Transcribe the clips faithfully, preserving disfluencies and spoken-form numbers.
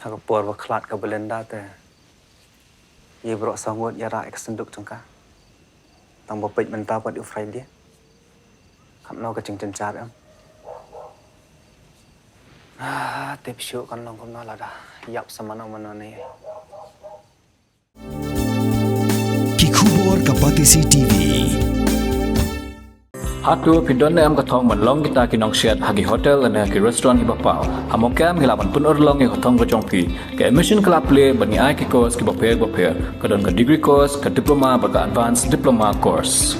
Ha ka por ba khlad ka Belinda te, ïa baroh saw ngut ïa rah ïa ka synduk jong ka. Tang ba peit mynta pat u Friday. Katno ka jingjynjar em. Ah, tip shuh kan long kumno lada ïap sa mano mano ne. Ki khubor ka Batesi T V. Hato phi don ne em ka thong ban long kita ki nongshet ha ki hotel ne ki restaurant kiba paw? Ha Mawkyrwat ngi lah ban pynurlong ïa ka thong ka jong phi. Ka admission ka la plie bad ngi ai ki course kiba pher bapher. Ka don ka degree course, ka diploma bad ka advanced diploma course.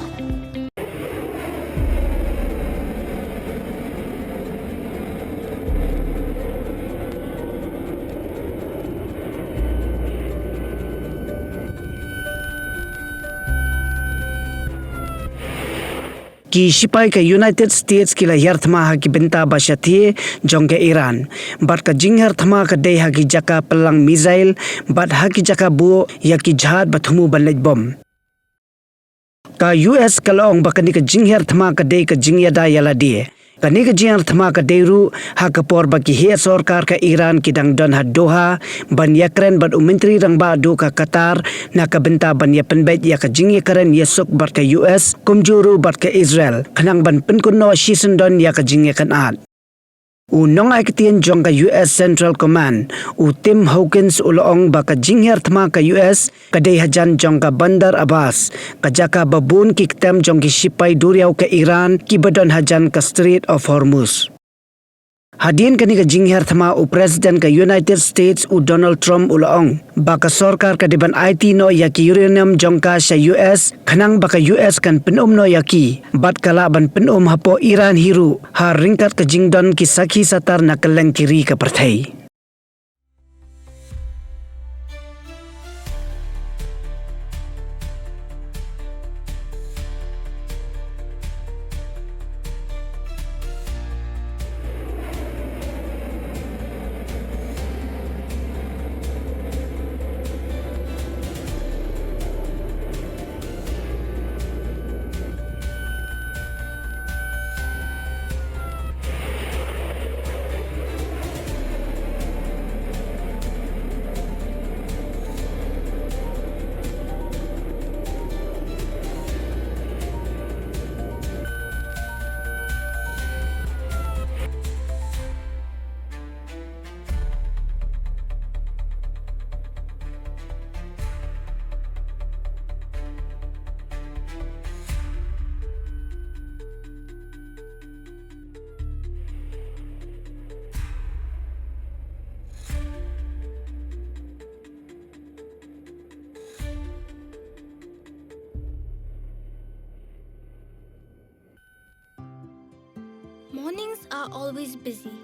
Ki shipai ka United States ki la hiar thma ha ki bynta ba shathie jong ka Iran. Bad ka jinghiar thma ka dei ha ki jaka pyllang missile, bad ha ki jaka buh ïa ki jhad ba thmu ban leit bom. Ka U S ka la ong ba kane ka jinghiar thma ka dei ka jingïada ïa lade. Kane ka jinghiar thma ka dei ruh ha ka por ba ki heh sorkar ka Iran ki dang don ha Doha ban ïakren bad u Myntri Rangbah Duh ka Qatar na ka bynta ban ïa pynbeit ïa ka jingïakren ïasuk bad ka U S kumjuh ruh bad ka Israel, khnang ban pynkynnoh shisyndon ïa ka jingïakynad. U nongai ktien jong ka U S Central Command, u Tim Hawkins u la ong ba ka jinghiar thma ka U S ka dei hajan jong ka Bandar Abbas, ka jaka ba bun ki ktem jong ki shipai duriaw ka Iran kiba don hajan ka Strait of Hormuz. Hadien kane ka jinghiar thma u President ka United States u Donald Trump u la ong ba ka sorkar ka dei ban aiti noh ïa ki uranium jong ka sha U S khnang ba ka U S kan pynum noh ïa ki, bad ka lah ban pynum hapoh Iran hi ruh, ha ryngkat ka jingdon ki sakhi satar na kylleng ki ri ka pyrthei. Mornings are always busy.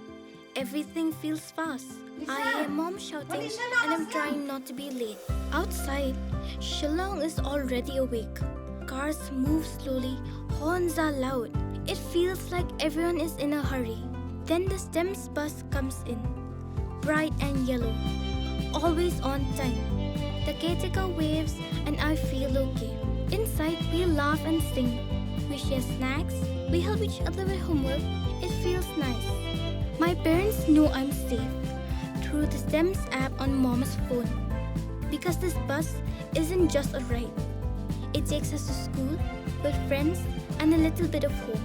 Everything feels fast. I hear mom shouting and I'm trying not to be late. Outside, Shillong is already awake. Cars move slowly, horns are loud. It feels like everyone is in a hurry. Then the STEMS bus comes in, bright and yellow, always on time. The caretaker waves and I feel okay. Inside, we laugh and sing. We share snacks. We help each other with homework. It feels nice. My parents know I'm safe through the STEMS app on mom's phone. Because this bus isn't just a ride. It takes us to school, with friends, and a little bit of home.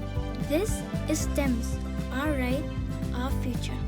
This is STEMS, our ride, our future.